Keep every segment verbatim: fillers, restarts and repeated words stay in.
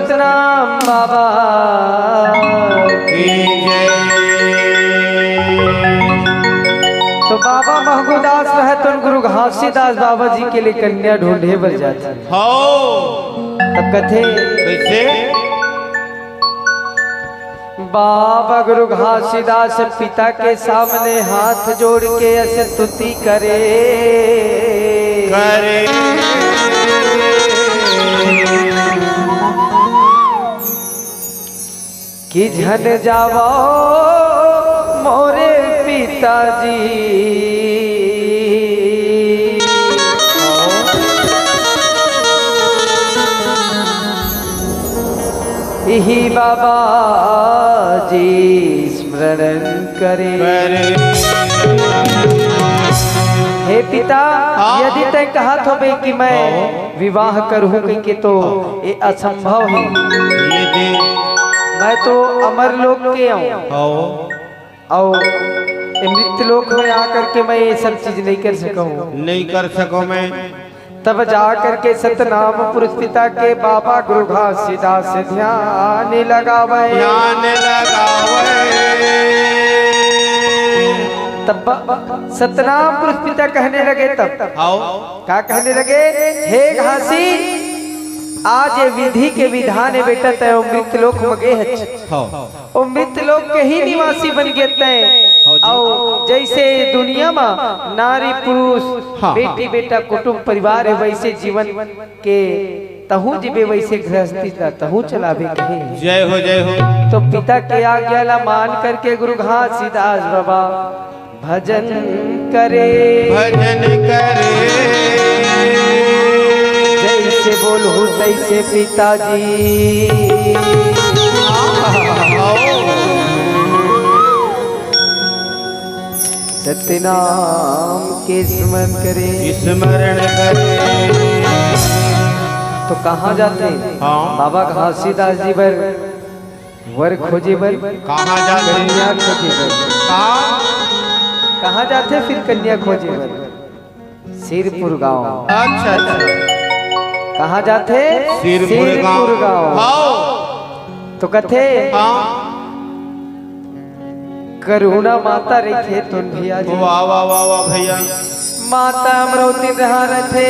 सतनाम बाबा की जय। तो बाबा महंगूदास रहत उन गुरु घासीदास बाबा जी के लिए कन्या ढूंढे बर जाथे। हो। तब कथे, कैसे? बाबा गुरु घासीदास पिता के सामने हाथ जोड़ के स्तुति करे। करे। कि झन जावो मोरे पिताजी। इही बाबा जी स्मरण करे। करे। हे पिता, हाँ। यदि तय कहत होबे कि मैं हाँ। विवाह करहूं कहिके तो ये असंभव है। ये दे। मैं तो अमर लोक के आऊं। हाँ। अउ ये मृत्यु लोक में आकर के मैं ये सब चीज नहीं कर सकूं। नहीं कर सकूं मैं। तब जा करके सतनाम पुरुष पिता के बाबा गुरु घासीदास ध्यान लगावे। ध्यान लगावे। तब सतनाम पुरुष पिता कहने लगे तब। आओ। का कहने लगे? हे घासी, आज ये विधि के विधान है बेटा, तय मृत्यु लोक में गे हच। हाँ। ओ मृत्यु लोक के ही निवासी बन गे तय। हाँ जी। अउ जैसे दुनिया मा नारी पुरुष, हाँ, बेटी हाँ। बेटा कुटुंब परिवार है, वैसे जीवन के तहूँ जीबे, वैसे गृहस्थी ला तहूँ चलाबे कहे। जय हो, जय हो। तो पिता के आज्ञा ला मान करके गुरु घासीदास बाबा भजन करे। भजन करे। जैसे बोलहु तैसे पिताजी। सत्यनाम के स्मरण करे। स्मरण करे। तो कहाँ जाथे? हाँ। बाबा घासीदास जी बर वर खोजे बर। कहाँ जाथे? कन्या खोजे बर। कहाँ? कहाँ जाथे फिर कन्या खोजे बर? सिरपुर गांव। अच्छा, अच्छा। कहाँ जाथे? सिरपुर गांव। सिरपुर गांव। हाँ। तो कथे, हाँ। करुणा माता रहिथे तुन भैया जी। वाह, वाह, वाह, वाह भैया। माता अमरौती रहा रथे,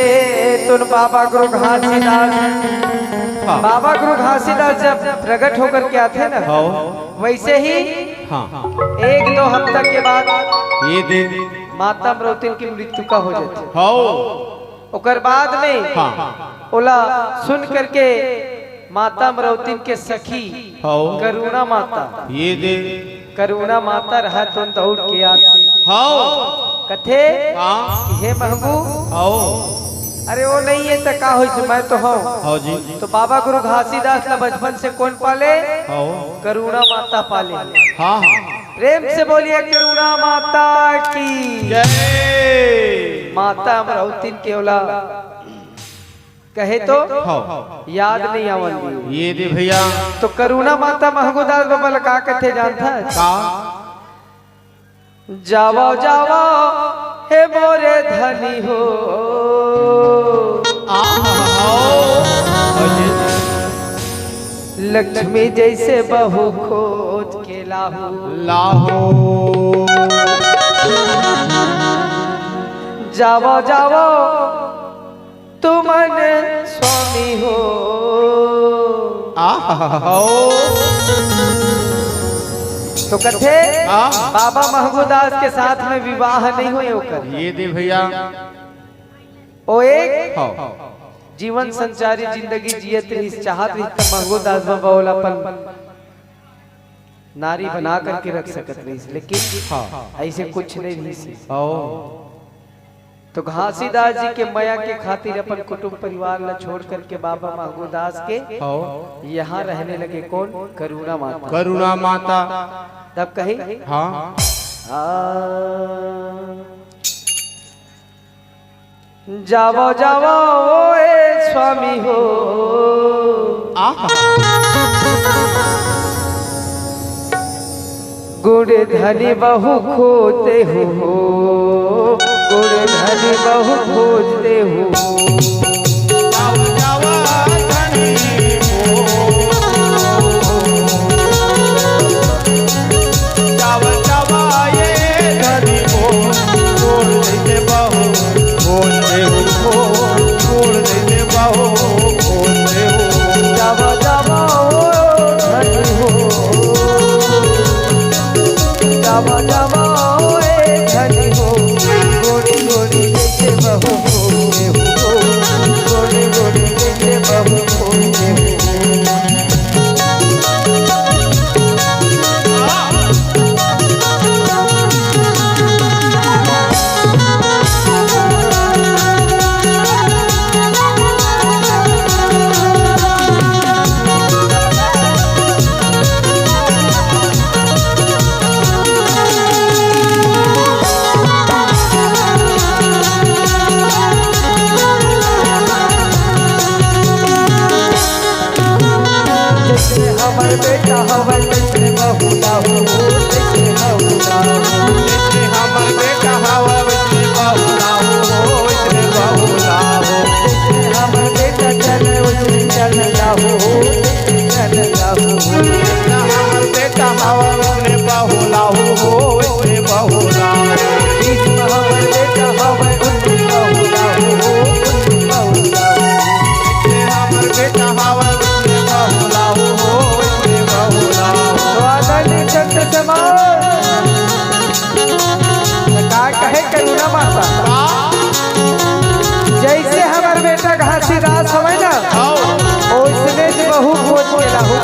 तुन बाबा गुरु घासीदास। हाँ। बाबा गुरु घासीदास जब प्रकट होकर के आथे ना, हाँ। वैसे ही हाँ। एक दो हफ्ता के बाद ये दे। माता अमरौती की मृत्यु का हो जाथे। हाँ। ओकर बाद में हाँ। ओला सुन करके माता अमरौती के सखी हाँ। करुणा माता। ये दे। करुणा माता रहा तुन दौड़ के आथे। हाँ। कथे हाँ। कि हे महंगू। हाँ। अरे वो नहीं है तो का होइस, मैं तो हूँ। हाँ जी। तो बाबा गुरु घासीदास ला बचपन से कौन पाले? हाँ। करुणा माता पाले। हाँ, हाँ। प्रेम से बोलिए करुणा माता की। जय। माता अमरौती के ओला कहे तो हाँ। याद नहीं आवन दी। ये दे भैया। तो करुणा माता महंगूदास बाबा ला का कथे जानथा? का? जावो, जावो, हे मोरे धनी हो। आ, आओ। लक्ष्मी जैसे बहू खोज के लाहू। लाहू। जावो, जावो, तुमन स्वामी हो। आहा। तो कथे, हाँ। बाबा महंगूदास के साथ में विवाह नहीं होय ओकर। ये दे भैया। ओ एक हाँ। जीवन संचारी जिंदगी जियत रहिस, चाहत रहिस त महंगूदास बाबा ओला अपन नारी बना करके रख सकत रहिस, लेकिन हाँ। ऐसे कुछ नहीं रहिस। हाँ। तो घासीदास जी के मया के खातिर अपन कुटुंब परिवार ला छोड़ करके बाबा महंगूदास के हाँ। यहाँ रहने लगे। कौन? करुणा माता। करुणा माता। तब कही हाँ। आ, जावो, जावो, ओ ए स्वामी हो। आहा। गुण धनी बहु खोते हो, गुण धनी बहु खोजते हो। जावो, जावो, धनी हो। हे करुणा माता, जइसे हमर बेटा घासीदास हवय ना, ओइसने च बहू खोज के लाहू।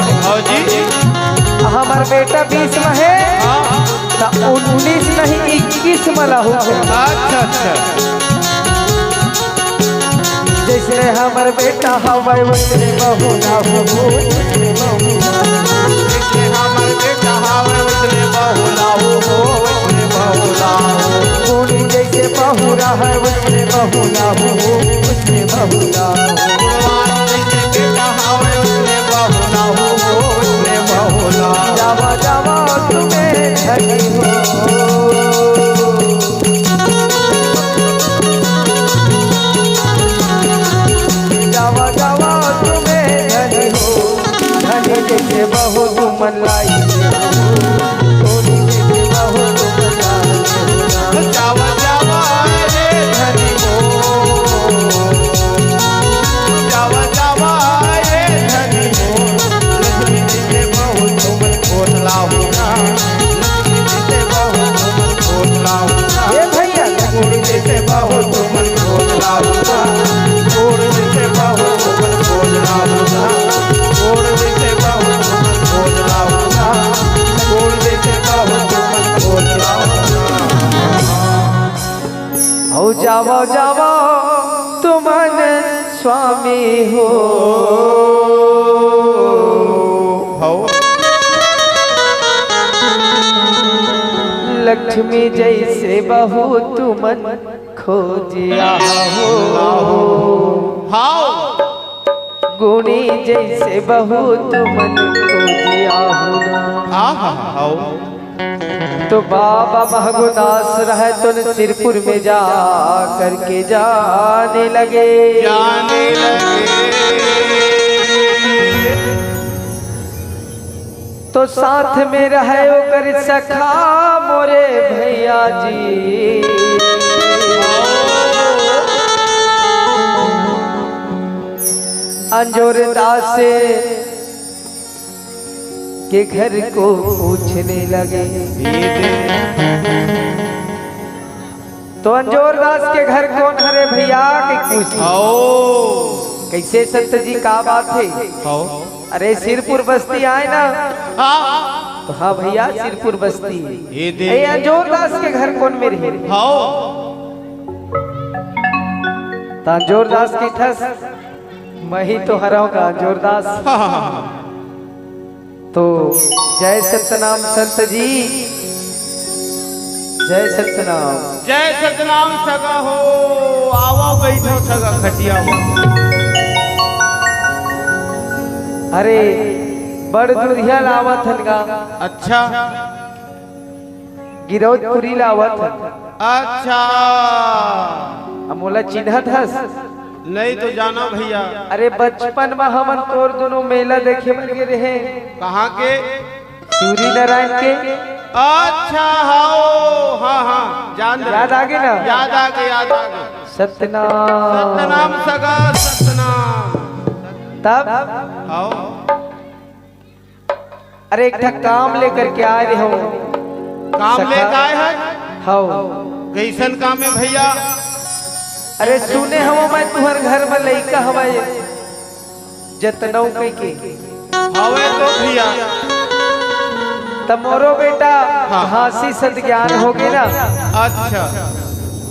हमर बेटा बीस म हे, त उन्नीस नहीं, इक्कीस म लाहू। अच्छा, अच्छा। जइसने हमर बेटा हवय, ओइसने बहू लाहू। जइसने हमर बेटा हवय, ओइसने बहू लाहू हो, ओइसने बहू लाहू। गुणी जइसे बहू रहय, ओइसने बहू लाहू हो, ओइसने बहू लाहू। गुणवान जइसे बेटा हवय, ओइसने बहू लाहू हो, ओइसने बहू लाहू। जावा, जावा, तुमे धनी हो। जावा, जावा, तुमे धनी हो। धनी जइसे बहू तुमन लाई। धनी जइसे बहू तुमन लाई। जावा, जावा, रे धनी हो। जावा, जावा, रे धनी हो। लक्ष्मी जइसे बहू तुमन खोज लाहू ना। लक्ष्मी जइसे बहू तुमन खोज लाहू ना। ए भैया। गुण जइसे बहू तुमन खोज लाहू ना। गुण जइसे बहू तुमन खोज लाहू ना। गुण जइसे बहू तुमन खोज लाहू ना। गुण जइसे बहू तुमन खोज लाहू ना। हौ जावा, जावा, तुमन स्वामी हो। हौ। लक्ष्मी जइसे बहू तुमन खोजिया हो। हौ। गुणी जइसे बहू तुमन खोजिया हो। आहा, हौ। तो बाबा महगुनास रहय तो सिरपुर में जा करके जाने लगे। जाने लगे। तो साथ में रहय ओकर सखा मोरे भैया जी। अंजोर दास के घर को पूछने लगे। तो अंजोर दास के घर कोन हरे भैया के पूछ। आओ। कइसे संत जी, का बात हे? आओ। अरे सिरपुर बस्ती आय ना। हाँ। तो हाँ भैया, सिरपुर बस्ती। ए दे। ए अंजोर दास के घर कोन मेर हे? आओ। त अंजोर दास कहिथस, मही तो हरव गा अंजोर दास। हाँ, हाँ, हाँ। तो जय सतनाम संत जी, जय सतनाम। जय सतनाम सगा हो, आवव बइठव सगा खटिया म। अरे बड़ दुरिहा ले आवत हन गा। अच्छा। गिरौदपुरी ले आवत हन। अच्छा। अब मोला चिन्हत हस? नहीं तो जानव भैया। अरे बचपन म हमन तोर दुनों मेला देखे बर गे रेहे। कहाँ के? सूरी नारायण के। अच्छा, हव, हाँ, हाँ, जान दे। याद आगे ना? याद आगे, याद आगे। सतनाम। सतनाम सगा, सतनाम। तब? हव। अरे एक ठा काम लेकर के आय रेहेंव। काम सखा। लेके आय हस? हव। कइसन काम हे भैया? अरे सुने हवंव मैं तुंहर घर म लइका हवय जतनऊ कहिके। हवय तो भैया। त मोरो बेटा हाँ। घासी सत ज्ञान होगे ना। अच्छा।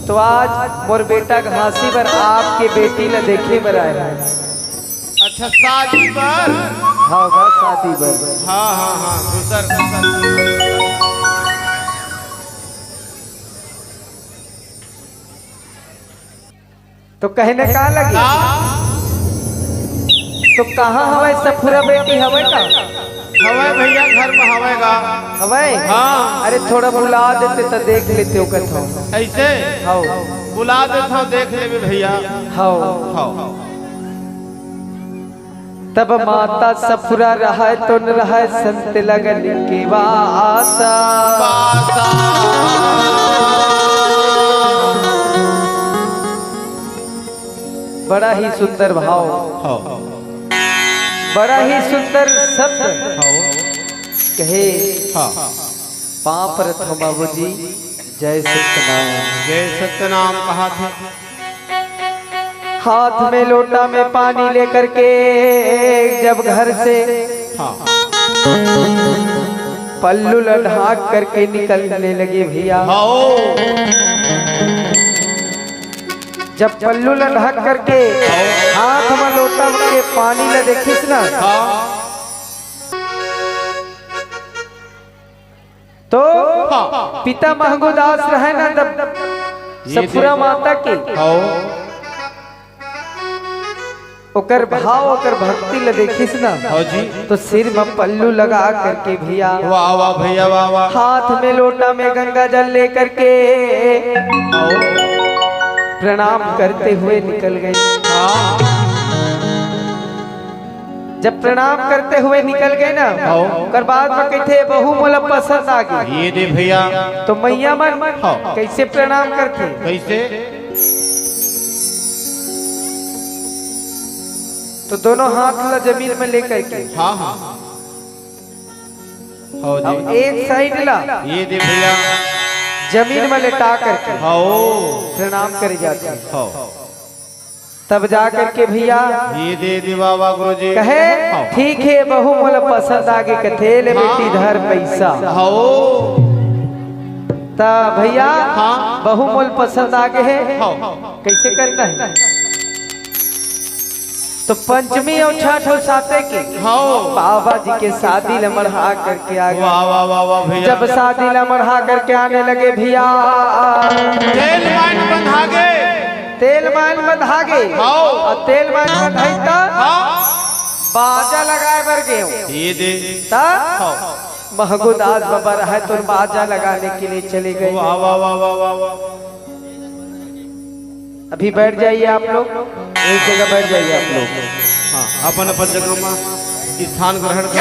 तो आज मोर बेटा घासी बर आपके बेटी ला देखे बर आय हंव। अच्छा, शादी बर? हाँ, बस शादी बर। हाँ, हाँ, हाँ, दूसर, दूसर। तो कहे न का लगे? का? तो कहाँ हवय सफुरा बेटी, हवय का? हवय भैया, घर म हवय गा। हवय? हाँ। अरे थोड़ा बुला देते त देख लेते, ओ कथंव। अइसे? हव। बुला देथंव, देख लेबे भैया। हव। हव। तब माता सफुरा रहय तो न रहय संत लगन के बासा। बासा। बड़ा ही सुंदर भाव। हाँ। बड़ा ही सुंदर शब्द। हाँ। कहे, हाँ। पाँव परत हंव बाबूजी, जय सतनाम। जय सतनाम कहा थे। हाथ में लोटा में पानी लेकर के जब घर से हाँ। पल्लू ल ढाक करके निकलने लगे भैया। हाँ। जब पल्लू ल ढाक करके हाथ में लोटा के पानी ल देखिस ना, हाँ। तो हाँ। पिता महंगुदास रहे ना तब ये सफुरा दे- माता के हाँ। ओकर भाव, ओकर भक्ति ल देखिस ना, हाँ जी। तो सिर में पल्लू लगा करके भैया, वाह, वाह भैया, वाह, वाह। हाथ में लोटा में गंगा जल लेकर के हाँ। प्रणाम करते हुए निकल गए। हाँ। जब प्रणाम करते हुए निकल गए ना, हाँ। ओकर बाद में कहते, "बहू मोला पसंद आ गई।" ये दे भैया। तो मैया मन हाँ। कैसे प्रणाम करते? कैसे? तो दोनों हाथ ला जमीन में लेकर के हाँ, हाँ। हाँ जी। अब एक साइड ला ये दे भैया। जमीन में लेटा करके हाँ। प्रणाम करे जाते हैं। हाँ। तब जा करके भैया ये दे दे बाबा गुरुजी। कहे, हाँ। "ठीक है बहू मोला पसंद आ गे।" कथे, "ले हाँ। बेटी धर पैसा।" हाँ। त भैया हाँ। बहू मोला पसंद आ गे हे। हाँ। कैसे करना है? तो पंचमी अउ छठ अउ साते के हाँ। बाबा जी के शादी ल मढ़ा करके आ गए। वाह, वाह, वाह, वाह भैया। जब शादी ल मढ़ा करके आने लगे भैया, तेल माइन बंधा गे। तेल माइन बंधा गे। हाँ। अउ तेल माइन बंधाई त हाँ। बाजा लगाए बर गे। ये दे। त हाँ। महंगूदास बाबा रहे तो बाजा लगाने के लिए चले गए। वाह, वाह, वाह, वाह, वाह, वाह। अभी बैठ जाइए आप लोग, एक जगह बैठ जाइए आप लोग। हाँ, अपन अपन जगह में स्थान ग्रहण कर।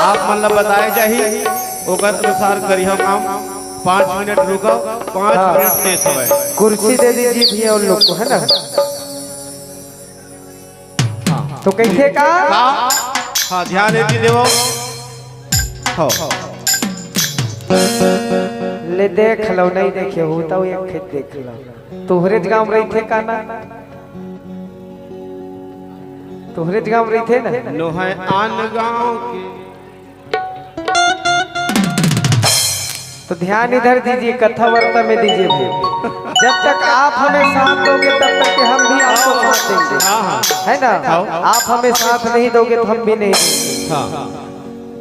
आप मन ला बताए जाही, ओकर अनुसार करिहो काम। पाँच मिनट रुको, पाँच हाँ। मिनट शेष हवय। कुर्सी दे दीजिए भैया उन लोग को, है ना? हाँ। तो कैसे का? का? हाँ, ध्यान दे देवो। हो। ले देख लो, नहीं देखे हो तो एक खेत देख लो। तोहरे गांव रहिथे का ना? तोहरे गांव रहिथे ना? नोहय आन गांव के। तो ध्यान इधर दीजिए, कथा वार्ता में दीजिए भाई। जब तक आप हमें साथ दोगे, तब तक के हम भी आपको साथ देंगे, हाँ, हाँ। है ना? हाँ। आप हमें साथ नहीं दोगे, तो हम भी नहीं देंगे। हाँ।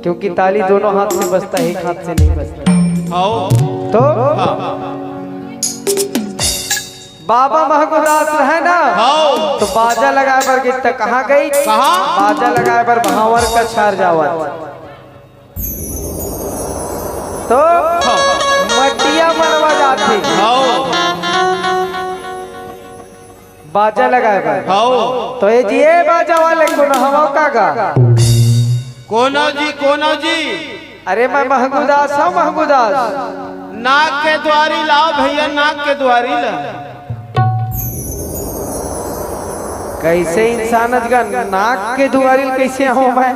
क्योंकि ताली दोनों हाथ से बजता है, एक हाथ से नहीं बजता। हाँ। तो हाँ। बाबा महंगूदास रहे ना, हाँ। तो बाजा लगाए बर गे त कहाँ गई? कहाँ? बाजा लगाए बर भांवर कछार जावत। तो हाँ। मटिया मरवा जाथे। हाँ। बाजा लगाए बर। हाँ। तो ये जी, ए बाजा वाले, कोनो हवा का गा? कोनो जी, कोनो जी। अरे मैं महंगूदास हूँ, महंगूदास। नाक के दुआरी लाव भैया, नाक के दुआरी ला। कैसे इंसान अजगन नाक के दुआरी कैसे हो मैं?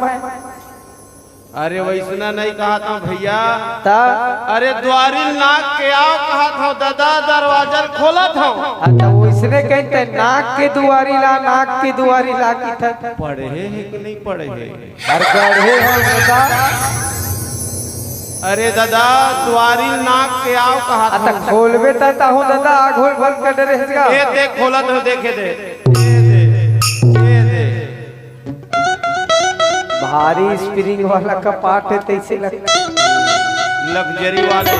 अरे वैसना नहीं कहा था भैया। ता? अरे दुआरी नाक के आओ कहा था, दादा दरवाजा खोला था। हाँ, तो वैसने कहते नाक के दुआरी ला, नाक के दुआरी ला की था। पढ़े है कि नहीं पढ़े है? अरे गढ़े हो बेटा। अरे दादा, दुआरी नाक के आओ कहा आ, था। त खोलबे त ताहू दादा, आ घोल भर के डरे हस गा। ए देख, खोलत हो, देखे दे। ए दे, ए दे। भारी स्प्रिंग वाला कपाट है, तैसे लगता। लग्जरी वाले।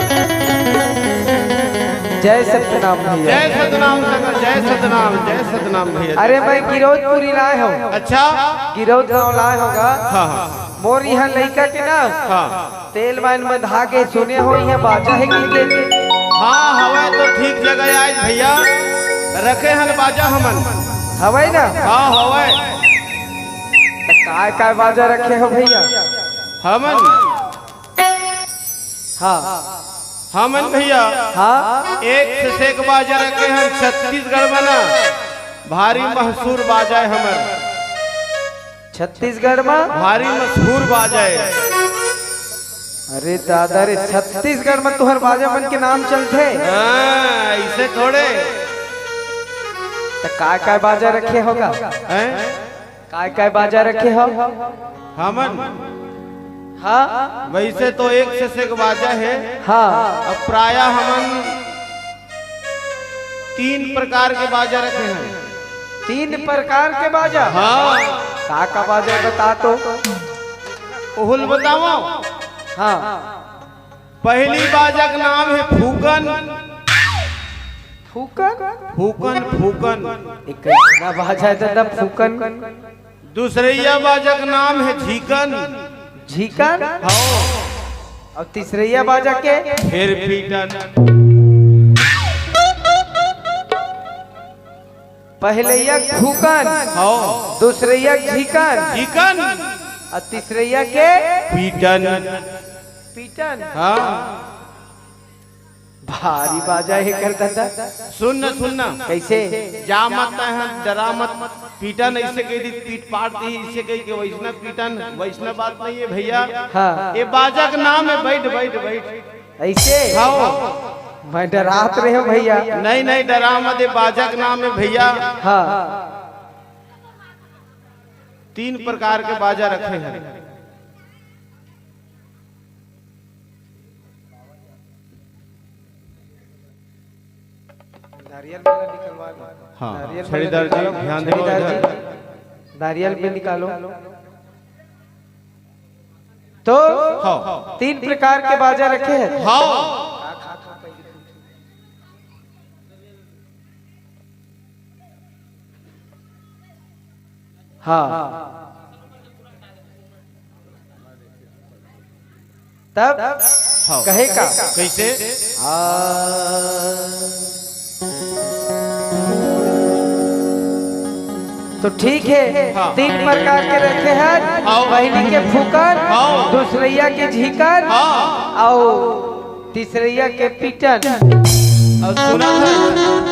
जय सतनाम भैया। जय सतनाम संगत, जय सतनाम, जय सतनाम भैया। अरे मैं गिरौदपुरी लाए हूँ। अच्छा। गिरौद गाँव लाए होगा। हाँ, हाँ। मोर इहाँ लइका के ना हाँ। तेल माइन बंधा के सुने हो, इहाँ बाजा है कि के? हाँ, हवय तो ठीक जगह आए भैया, रखे हन बाजा हमन। हवय ना? हाँ, हवय। त काय काय बाजा रखे हो भैया? हमन? हाँ। हमन भैया, हाँ। एक से एक बाजा रखे हन छत्तीसगढ़ में ना, भारी मशहूर बाजा है हमर। छत्तीसगढ़ में भारी मशहूर बाजा है। अरे दादा रे, छत्तीसगढ़ म तुंहर बाजा मन के नाम चलथे। हाँ, अइसे थोड़े। त काय काय बाजा रखे हव गा? हैं? काय काय बाजा रखे हव? हमन? हाँ। वइसे तो एक से एक बाजा हे। हाँ। अब प्रायः हमन तीन प्रकार के बाजा रखे हन। तीन प्रकार के बाजा? हाँ। का का बाजा हे, बता तो। ओहू ल बतावंव? हाँ। पहिली बाजा के नाम हे फूकन। फूकन? फूकन, फूकन। ए कइसना बाजा हे दादा, फूकन? दूसरइया बाजा के नाम हे झीकन। झीकन? हाँ। अउ तीसरइया बाजा के? फेर पीटन। पहिलइया फूकन, हाँ। दूसरइया झीकन, झीकन। अउ तीसरइया के? पीटन। पीटन। हाँ। भारी बाजा हे कर दादा। सुन न, सुन न। कइसे? जा मत, तैं ह डरा मत। पीटन अइसे कहि दिस, पीट पाट दिही, अइसे कहि के। वइसना पीटन, वइसना बात नइ हे भइया। हाँ। ए बाजा के नाम हे, बइठ, बइठ, बइठ। अइसे? हाँ। मैं डरात रहेंव भइया। नहीं, नहीं, डरा मत, ए बाजा के नाम हे भइया। हाँ। तीन प्रकार के बाजा रखे हन। नारियल वाला निकलवा लो। हाँ, नारियल वाला छड़ीदार जी, निकालो। ध्यान दो छड़ीदार इधर। जी, नारियल भी निकालो। तो हाँ। तीन प्रकार के बाजा रखे हैं। हाँ। हाँ। तब हाँ। कहे का? कइसे? हाँ। तो ठीक हे, हाँ। तीन प्रकार के रखे हन। हाँ। पहिली के फूकन, हाँ। दूसरइया के झीकन, हाँ। अउ तीसरइया के पीटन। अउ सुना था?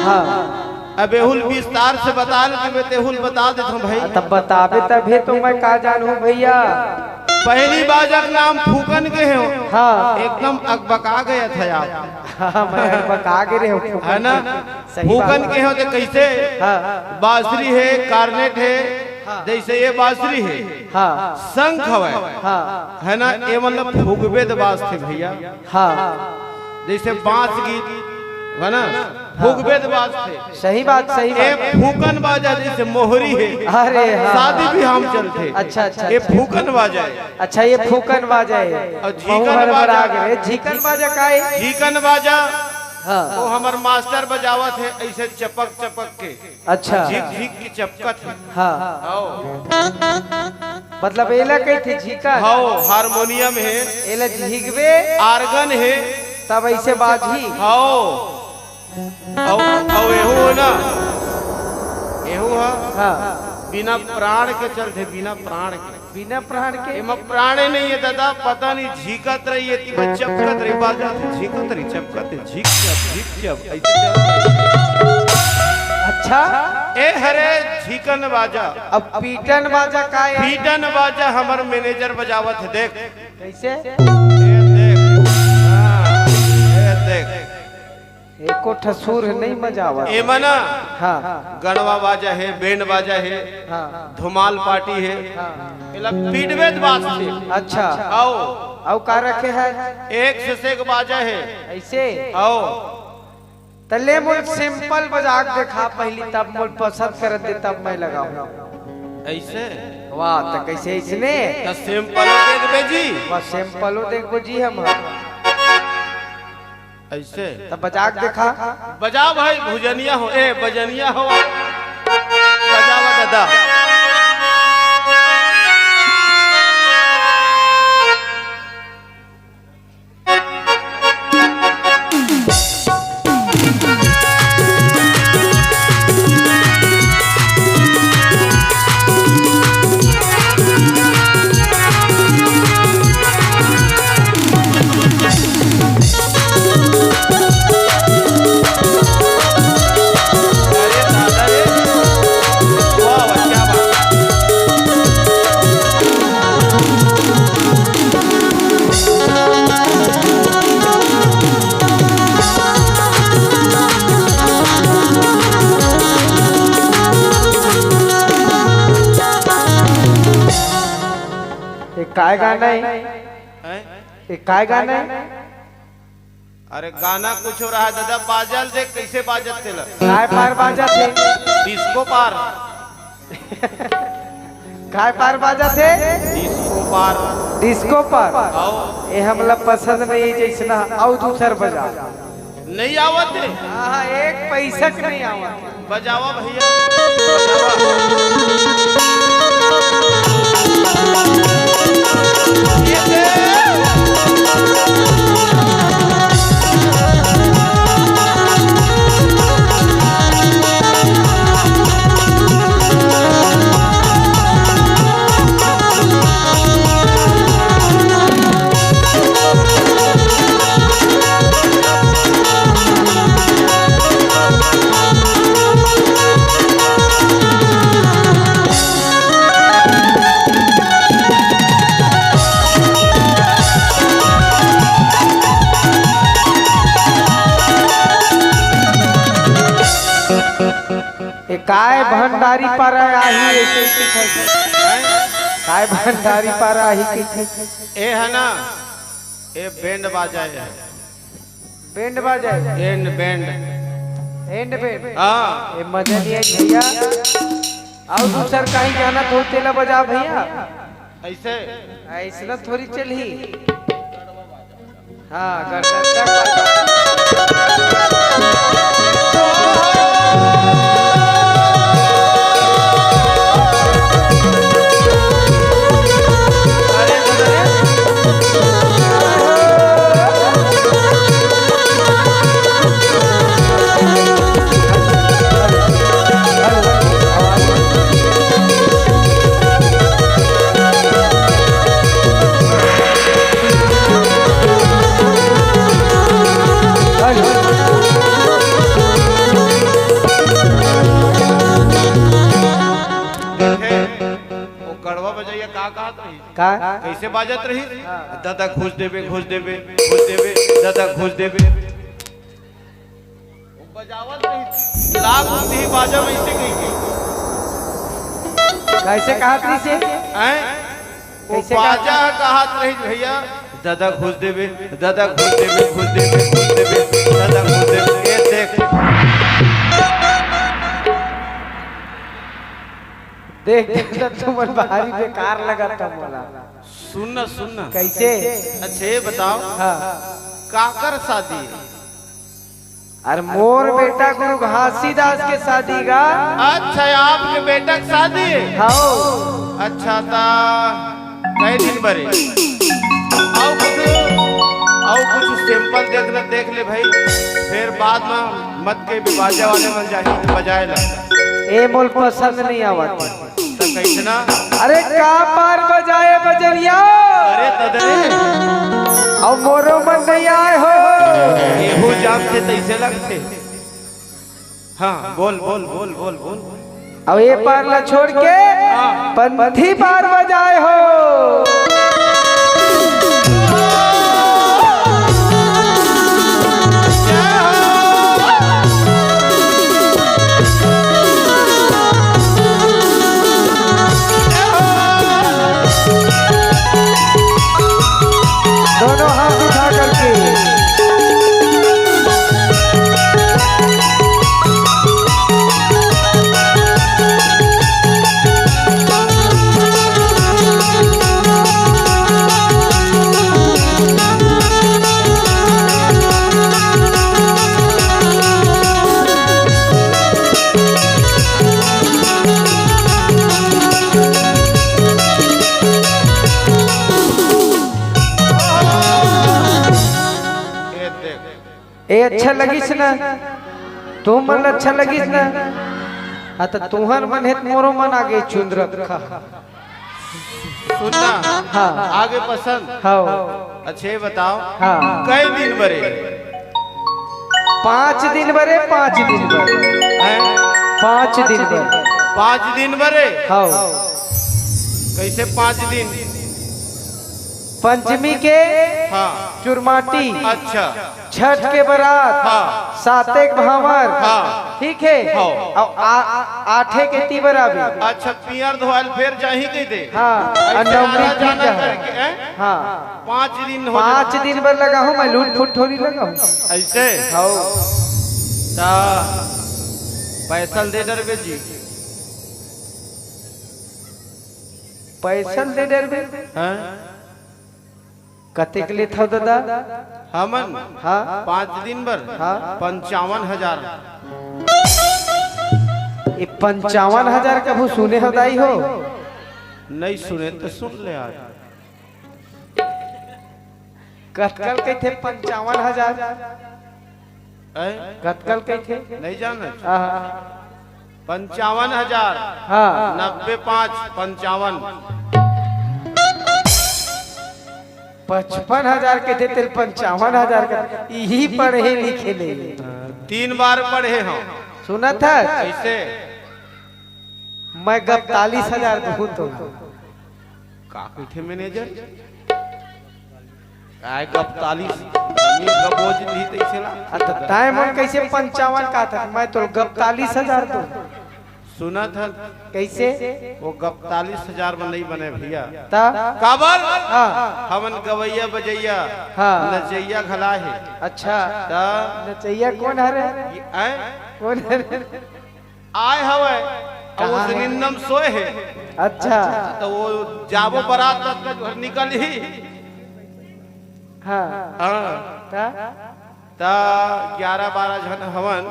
हाँ। अब एहू ल विस्तार से बता ल, कि मैं तेहू ल बता देथंव भई। तब बताबे तभे तो मैं का जानहूं भइया। पहिली बाजा के नाम फूकन केहेंव। हाँ। एकदम अकबका गया था आप। हाँ, मैं अकबका गे रहेंव फूकन हे ना? के। सही फूकन बात। केहेंव त कइसे? हाँ। बांसुरी हे, cornet हे, हाँ। जइसे ए बांसुरी हे, हाँ। शंख हवय, हाँ। हे ना? ए मतलब फूकबे त बाजथे भइया। हाँ। जइसे बांस गीत, हे ना? हाँ। फूकबे त बाजथे। सही बात, सही ए बात। फूकन बाजा जइसे मोहरी हे, अरे हाँ। शादी बिहाव म चलथे। अच्छा, अच्छा, ए अच्छा। फूकन बाजा हे। अच्छा, ए फूकन बाजा हे। अउ झीकन बाजा। झीकन बाजा का हे? झीकन बाजा। हाँ। ओ हमर मास्टर बजावत हे, अइसे चपक चपक के। अच्छा। झीक झीक के चपकत हे। हाँ। हव। मतलब एला कहिथे झीकन? हव, हारमोनियम हे। एला झीकबे? Organ हे। तब अइसे बाजही? हव। अउ, अउ एहू हे ना, एहू ह हाँ। बिना प्राण के चलथे, बिना प्राण के। बिना प्राण के? एमा प्राणे नइ हे दादा, पता नइ झीकत रही, एती में चपकत रही, बाजा झीकत रही, चपकत रही, झीक चप, झीक चप, अइसे चलत रही। अच्छा। ए हरे झीकन बाजा। अब पीटन बाजा का हे? पीटन बाजा हमर manager बजावत हे, देख। कइसे? ए देख। हाँ, ए देख। एको ठा सुर नइ मजा आवत। एमा ना हाँ। गड़वा बाजा हे, band बाजा हे, हाँ। धुमाल party हे, हाँ। एला पीटबे त बाजथे। अच्छा। अउ अउ का रखे हे? एक से एक बाजा हे। अइसे? अउ त ले मोला sample बजा के देखा पहिली, तब मोला पसंद करन दे, तब मैं लगाहूं। अइसे? वाह, त कइसे अइसने? त sample देखबे जी। वाह, sample देखबो जी हम। अइसे? त बजा के देखा। बजा भई, भुजनिया हो, ए, बजनिया हो। बजावा दादा। काय गाना है? हैं? ये काय गाना है? अरे गाना कुछ हो रहा है दादा, बाजल देख कैसे बाजत तेला। काय पार बाजत हे? डिस्को पार। काय पार बाजत हे? डिस्को पार। डिस्को पार। आओ। ये हमला पसंद नहीं, जैसना अउ दूसर बजा। नहीं आवत हे? हाँ, एक पैसा के नहीं आवत। बजावा भैया, बजावा। ए काय भंडारी पारा आही, ए काय भंडारी पारा आही कहिथे? ए है ना, ए बैंड बाजा है। बैंड बाजा है? And band. And band? हाँ। ए मजा नहीं आई भैया। अउ दूसर कहीं जाना तो तेला बजा भैया। ऐसे? ऐसना थोड़ी चलही। हाँ, गड़गड़, गड़गड़। देखे, वो गड़वा बजैया का कहत रही? का? कैसे बाजत रही? हाँ। दादा घुस देबे, घुस देबे, घुस देबे, दादा घुस देबे। वो बजावत रही, लाख बुद्धि बाजा में इसे कही के। कैसे कहत रही से? हैं? वो कैसे बाजा कहत? कहत रही भैया, दादा घुस देबे, दादा घुस देबे, घुस देबे, घुस देबे, दादा घुस देबे, ये देख। देख, देख, तो तुमन भारी बेकार लगत हे मोला। सुन ना, सुन ना। कैसे? अच्छा, ये बताओ, हाँ। काकर शादी है? अरे, मोर बेटा गुरु घासीदास के शादी गा। अच्छा, आपके बेटा के शादी है? हाँ। अच्छा, ता कई दिन बरे? अउ कुछ, अउ कुछ sample देख ले, देख ले भाई, फिर बाद में मत के बाजा वाले मन जाही बजाए ला। ए मोल पसंद नहीं आवत। त कैसना? अरे का पार बजाए बजरिया? अरे तदरे। अउ मोरो मन नहीं आए हो। एहू जाम के तैसे लगथे। हाँ, बोल, बोल, बोल, बोल, बोल। अब ये पार ला छोड़ के हाँ। पंथी पार बजाए हो। दोनों हाथ उठा करके। ये देख। ए, अच्छा लगिस ना? तुमन अच्छा लगिस ना? हाँ, त तुहर मन हे त मोरो मन आगे चुंद रखा। सुनना, हाँ। आगे पसंद? हाँ। अच्छा, ये बताओ, हाँ। कई दिन बरे? पाँच दिन बरे, पाँच दिन बरे। हैं? पाँच दिन बरे। पाँच दिन बरे? हाँ। कैसे पाँच दिन? पंचमी के हाँ। चुरमाटी। अच्छा। छठ के बारात। हाँ। साते के भांवर। हाँ। ठीक है। हाँ। अउ आ-, आ-, आठे के तीबर आबे। अच्छा, पियर धोवाल फेर जाही कहि दे। हाँ, अउ ऐसे नवमी आना जाना फिर जाही। करके, हैं? हाँ। पाँच दिन हो पाँच जाए। दिन बर लगाहूँ मैं, लूट फुट थोड़ी लगाहूँ। ऐसे? हाँ। ता पैसा ल दे डरबे जी। पैसा ल दे डरबे? हाँ। कतेक लेथव दादा? हमन हाँ। पाँच दिन बर हाँ। पंचावन हजार। ये पंचावन हजार कभू सुने हो दाई हो? नहीं सुने तो सुन ले आज। कतकल कहिथे पंचावन हजार? ऐ? कतकल कहिथे? नहीं जानत? आहा। पंचावन हजार। हाँ। नब्बे पाँच, पंचावन। पचपन हजार कहिथे, तेल पंचावन हजार का, इही पढ़े लिखे ले। तीन बार पढ़े हो। सुनत हस? कैसे? मैं गपतालीस हजार दूँ तो। का कहिथे मैनेजर? काय गपतालीस? ये गबोज नहीं तैसे ला। अ, त तैं मन कैसे पंचावन कहत हस? मैं तो गपतालीस हजार दूँ। सुनत हस? कैसे? वो गपतालीस हजार में नहीं बने भैया। त? काबर? हाँ। हमन गवैया बजैया, हाँ। नचैया घला हे। अच्छा। त? नचैया कौन हरे? ये, ऐ? कौन हरे? आय हवय, अउ कहाँ वो हे? निंदम सोए हे। अच्छा। त वो जाबो बरात तक का जो हर निकल ही। हाँ। हाँ। त? त ग्यारह बारह झन हवन।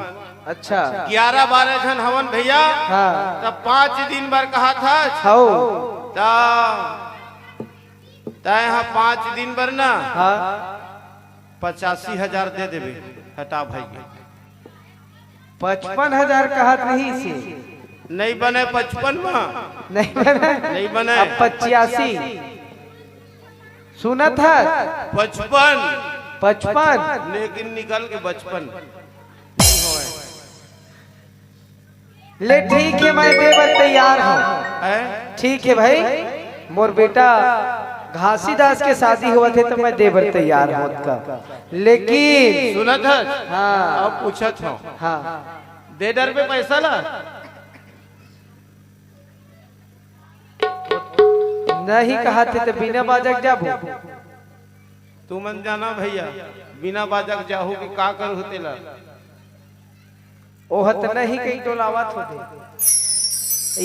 अच्छा। ग्यारह बारह झन हवन भैया। हाँ। त पाँच दिन बर कहा था। हौ। त तैं ह पाँच दिन बर ना हाँ। पचासी हजार दे देबे। हटा भाई। पचपन हजार कहत रहिस हे। नहीं बने पचपन में। नहीं बने। नहीं बने। अब पचासी। सुनत हस? पचपन। पचपन। लेकिन निकल के बचपन। नहीं होए। ले ठीक हे, मैं दे बर तैयार हूँ। हैं? ठीक हे भाई, मोर बेटा घासीदास के शादी होवत हे त मैं दे बर तैयार हूँ ओतका। लेकिन सुनत हस? हाँ। अब पूछत हूँ। हाँ। दे डरबे पैसा ला? नहीं कहत हे त बिना बाजा के जाबो। तुमन जाना भैया, बिना बाजा के जाहू कि का करहू तेला। ओह त नहीं कहीं टोलावत होथे।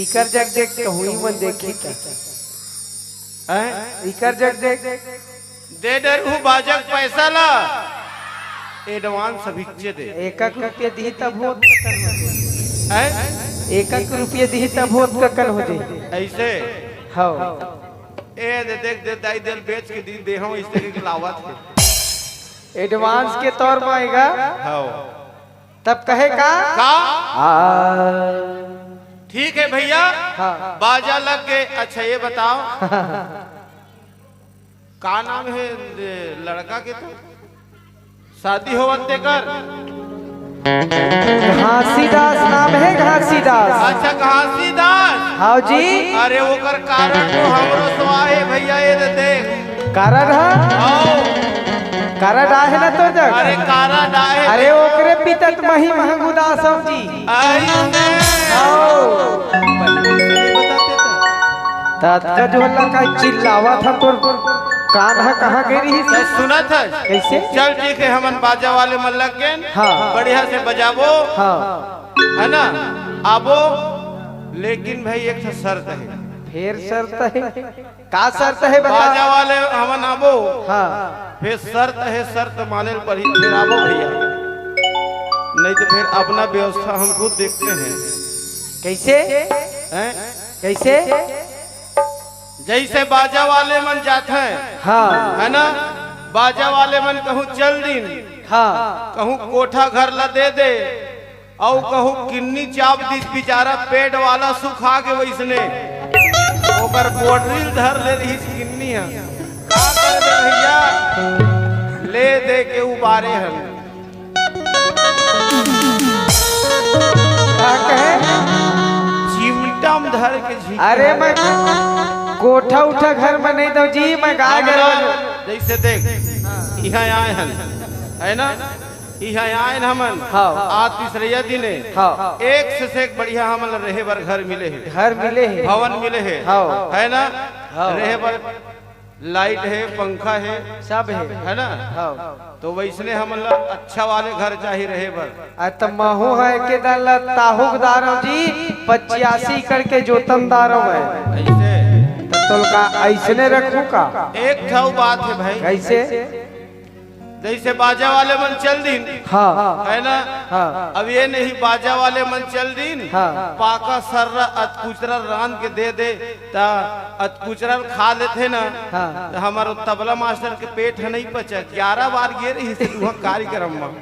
इकर जग देख कहूँ मन देखी त। हैं? इकर जग देख। दे डरहू बाजा के पैसा ला। एडवांस अभिच्चे दे। एक एक रुपया दिही तब होत ककन हो दे। हैं? एक एक रुपया दिही तब होत ककन हो दे। ऐसे? हौ। ए दे देख दे दाई देल बेच के दी दे हम इस तरीके के लावत हे। एडवांस के तौर में आएगा। हौ। तब कहे का? का? आ। ठीक है भैया। हाँ। बाजा लग गए। अच्छा ये बताओ, का नाम है ए, लड़का के तो? शादी होवत तेकर? घासीदास नाम है, घासीदास। अच्छा, घासीदास। हाँ जी। अरे ओकर कारण तो हमरो सवा हे भैया, ये दे देख। कारण है? आओ। कारण आहे ना तो जग? अरे कारण आहे। अरे ओकरे पिता त मही महंगू दास हो जी। आई ने। आओ। बताते तो। ततका जो हल्ला का चिल्लावा था तोर कान हा कहाँ गई रही? तो सुनत है। कैसे? चल ठीक है, हमन बाजा वाले मन लग गए। हाँ। बढ़िया से बजाबो। हाँ। है ना? आबो, लेकिन भाई एक ठो शर्त है। फेर शर्त है? का शर्त है बता? बाजा वाले हमन आबो। हाँ। फेर शर्त है, शर्त माने ल पड़ी, फेर आबो भैया। नहीं तो फिर अपना व्यवस्था हम खुद देखते हैं। कैसे? हैं? कैसे? जैसे बाजा वाले मन जाथे, हाँ। है ना? बाजा वाले मन कहूँ चल दिन, हाँ। कहूँ कोठा घर ला दे दे, अउ कहूँ किन्नी चाप दिस, बेचारा पेट वाला सुखा के वैसने ओकर बोटरी ल धर ले रहिस किन्नी ह। का करबे भैया, ले दे के उबारे हन। का कहे? चिमटा म धर के झींके। अरे मैं कोठा उठा घर में नहीं दो जी, मैं गाय गरवा। जैसे देख, यहाँ आए हन, है ना? इहाँ आएन हमन। हाँ। आज तीसरइया दिन हे। हाँ। एक से, से एक बढ़िया हमन ला रहे बर घर मिले हे। घर मिले हे। भवन मिले हे। हाँ। है ना? हाँ। रहे बर लाइट हे, पंखा हे। सब हे। है ना? हाँ। तो वइसने हमन ला अच्छा वाले घर चाही रहे बर। अरे त महूँ ह एके दन ल ताहूक दारव जी, पचासी एकड़ के जोतन दारव मैं। अइसे? त तोल का अइसने रखूँ का? एक ठऊ बात हे भाई। कइसे? जइसे बाजा वाले मन चल दिन, हाँ। है ना? हाँ। अब ये नहीं, बाजा वाले मन चल दिन, हाँ। पाका सर्रा अतकुचरा रांध के दे दे, त अतकुचरा खा लेथे ना, हाँ। त हमर तबला मास्टर के पेट ह नहीं पचा। ग्यारह बार गे रहिस हे उहाँ कार्यक्रम म।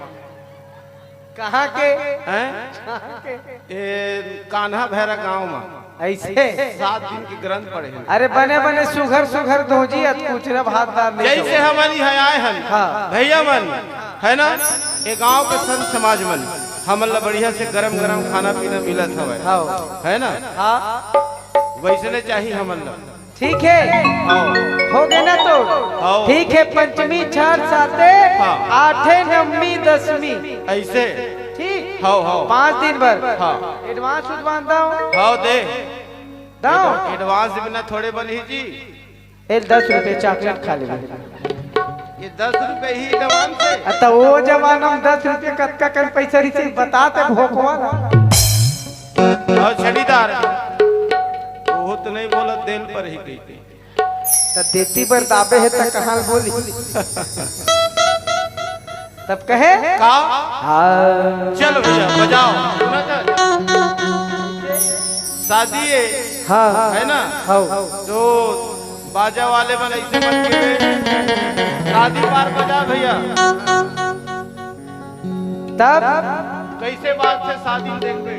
कहाँ के? हैं? कहाँ के? ए, कान्हा भैरा गांव म। अइसे? सात दिन के ग्रंथ पढ़े हन। अरे बने बने सुघर सुघर दोजी अतकुचरा भात दार नहीं जइसे खाओ। हमन इहाँ आए हन, हाँ। भैया मन, है ना? ये गांव के संत समाज मन, हमन ला बढ़िया से गरम गरम खाना पीना मिलत हवय। हाँ। है ना? हाँ। वइसने चाही हमन ला। ठीक हे। हाँ। हो गे ना तो? हाँ। ठीक हे, पंचमी, छठ, साते, हाँ। आठे, नवमी, दसमी। अइसे? ठीक? हाँ, हाँ। पाँच दिन बर। हाँ। एडवांस उडवांस दव? हाँ, दे। दव? एड-, एडवांस बिना थोड़े बनही जी। ए, दस रुपये चॉकलेट खा लेबे। ये दस रुपये ही एडवांस हे? अ, त वो जमाना म दस रुपये कतका कन पइसा रहिस, बता ते भोकवा ला। अउ छड़ीदार, वो तो नहीं बोला, देल पर ही कहिथे। त देती बर दाबे हे त कहाँ ल बोली? तब कहे? का? हाँ। चलो भैया, बजाओ। सुना था? शादी हे। हाँ। है ना? हाँ। तो बाजा वाले मन अइसे मत कहिबे। शादी पार बजा भैया। तब? कइसे बात हे शादी देखबे?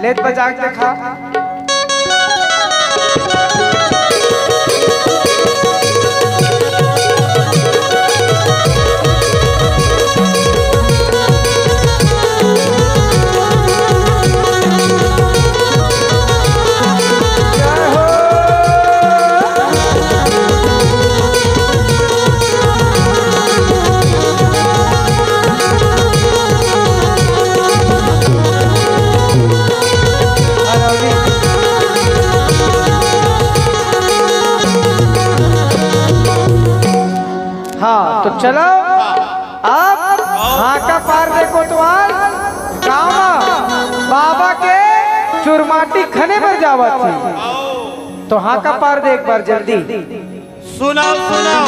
लेत बजा के देखा। हाँ, तो चलो, अब हाका पार दे कोतवाल गाँव म बाबा के चुरमाटी खने बर जावत हे। तो हाका पार दे एक बार जल्दी। सुनव, सुनव।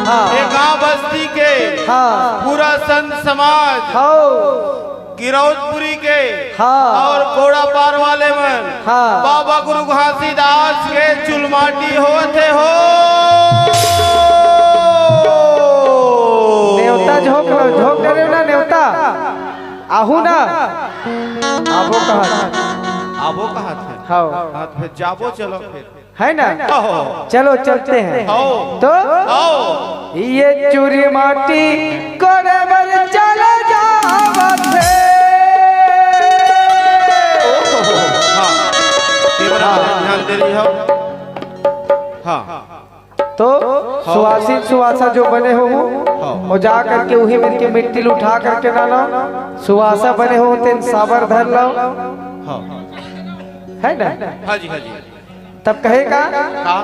हाँ। ये गांव बस्ती के हाँ। पूरा संत समाज, हाँ। गिरौदपुरी के हाँ। अउ कोड़ा पार वाले मन, हाँ। बाबा गुरु घासीदास के चुलमाटी होत हे हो। नेवता झोंक लो, झोंक डरे ना नेवता। आहू ना। आबो कहत। आबो कहत हे। हाँ। हाँ, तो फिर जाबो, चलो फिर। है ना? आओ। चलो चलते हैं। आओ। तो आओ। ये चुरमाटी कोड़े बर चले जावत हे। हाँ। कैमरा हाँ। ध्यान दे रही हो। हाँ। तो हाँ। सुवासिन सुवासा जो बने हो, हाँ। वो जा करके उही मेर के मिट्टी ल उठा करके ना लाओ। सुवासा बने हो, तेन साबर धर लाओ। हाँ। है ना? हाँ जी, हाँ जी। तब कहे का? का?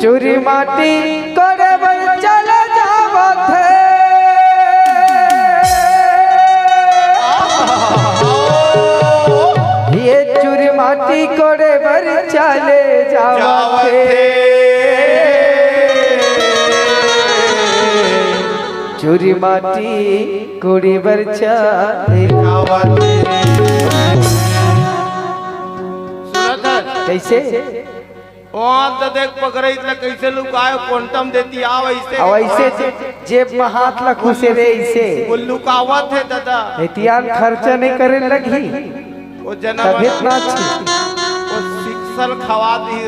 चुरमाटी कोड़े बर चले जावत हे। ये चुरमाटी कोड़े बर चले जावत हे। चुरमाटी कोड़े बर चले जावत हे। सुनत हस? कइसे? वहाँ त देख पकड़ई त कइसे लुकाए, quantum देती आव अइसे। अब अइसे जे-, जेब म हाथ ल खुसे रे अइसे। वो लुकावत हे दादा। एतियान खर्चा नहीं करे लगही। वो जना तभे मन-, इतना अच्छी। वो सिक्सल खवा दी,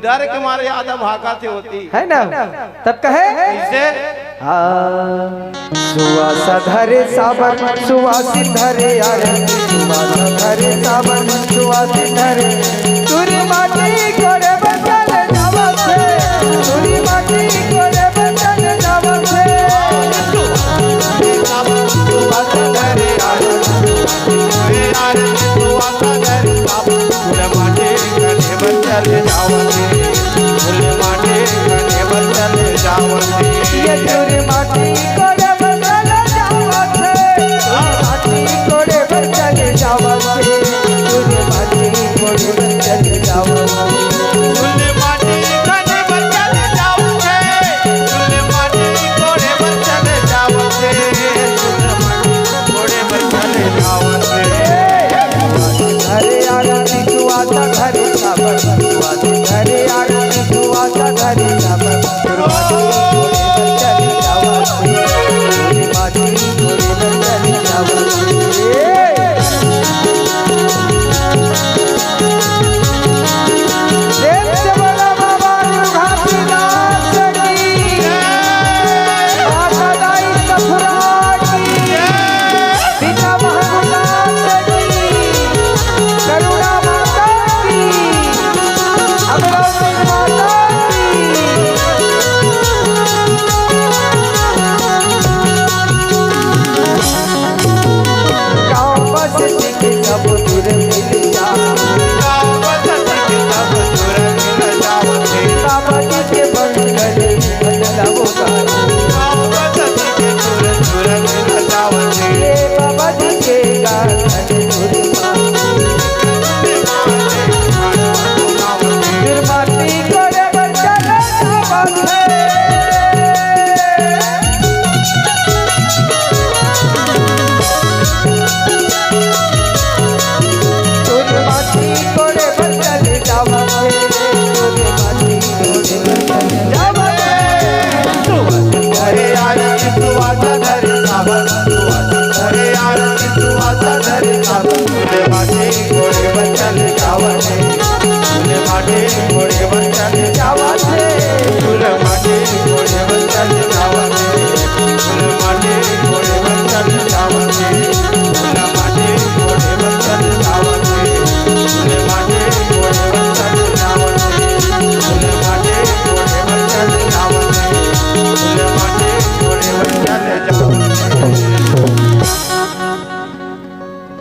डर के मारे आधा भागत हे होती। है ना? तब कहे? कइसे? हाँ। सुवासा धरे साबर, सुवासिन धरे आरती, सुवासा धरे साबर, सुवासिन धरे। चुरमाटी कोड़े बर चले जावत हे, चुरमाटी कोड़े बर चले जावत हे। ये चूर माटी कोड़े बर चले जावत हे, माटी कोड़े बर चले जावत हे, चूर माटी कोड़े बर चले जावत हे। घरे आरती तू आता घरे साबर, तू आता घरे आरती तू आता घरे साबर। प्रेम से बोलो बाबा दुर्घासीनाथ की, माता दाई ससुराल की, पिता महागुरुनाथ की, करुणा माता की, अमरावती माता की। गाँव बस्ती के सब दूर मिल जा। बाबा जी के मंगल बदलावो गाना। ये बाबा जी के गाना गुरुबा। फिर माटी कोड़े बर चले जावत हे। चूर माटी कोड़े बर चले जावत हे, चूर माटी कोड़े बर चले जावत हे। अरे यार, तू आता घर सावन, तू आता, अरे यार, तू आता घर सावन, चूर माटी कोड़े बर चले जावत हे।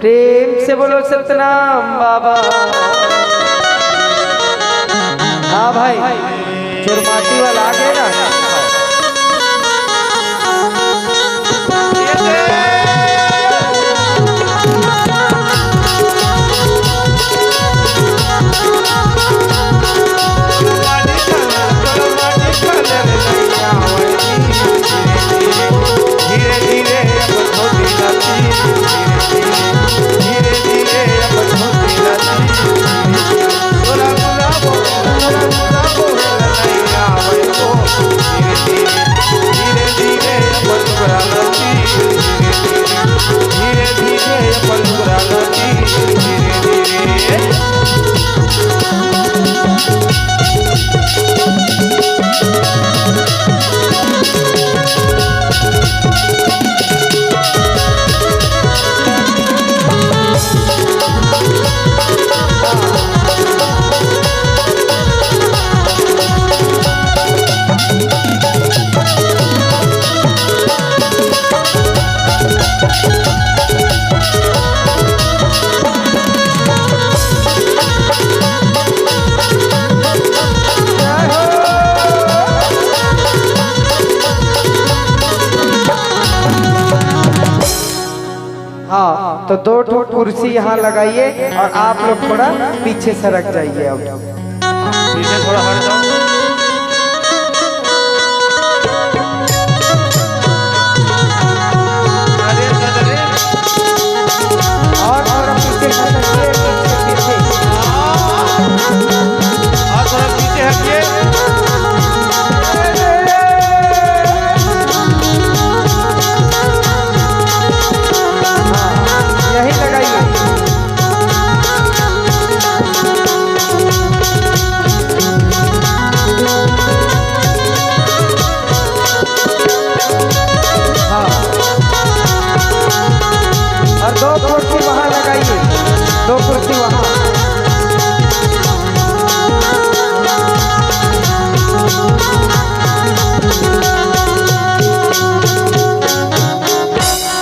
प्रेम से बोलो सतनाम बाबा। हाँ भाई, चुरमाटी वाला आ गए ना। हाँ, तो दो ठो कुर्सी यहाँ लगाइए और आप लोग थोड़ा पीछे सरक जाइए। अब पीछे थोड़ा हट जाओ। अरे, अरे, अरे। और थोड़ा पीछे सरक जाइए, पीछे, पीछे। हाँ। और थोड़ा पीछे हटिए। हाँ, यहीं लगाइए। हाँ। और दो कुर्सी वहाँ लगाइए, दो कुर्सी वहाँ।